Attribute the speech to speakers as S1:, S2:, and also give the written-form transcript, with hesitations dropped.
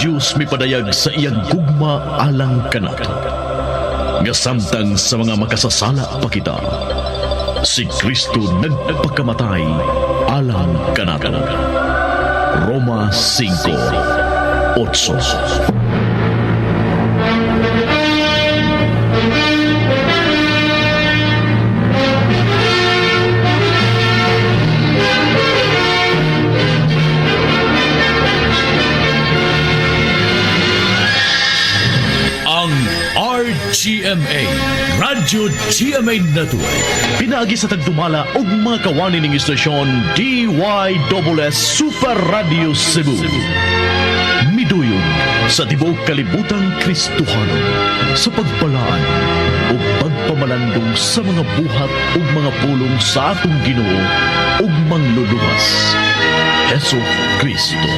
S1: Dios mipadayag sa iyang gugma alang kanato, nga samtang sa mga makasasala pa kita, si Kristo nagpakamatay alang kanato. Roma 5:8. Ang RGMA Radyo GMA Network, pinaagi sa tagdumala og mga kawani ning istasyon DYSS Super Radio Cebu, miduyog sa tibuok kalibutang Kristohanon sa pagbalaan ug pagpamalandong sa mga buhat ug mga pulong sa atong Ginoo ug Mangluluwas, Hesus Kristo.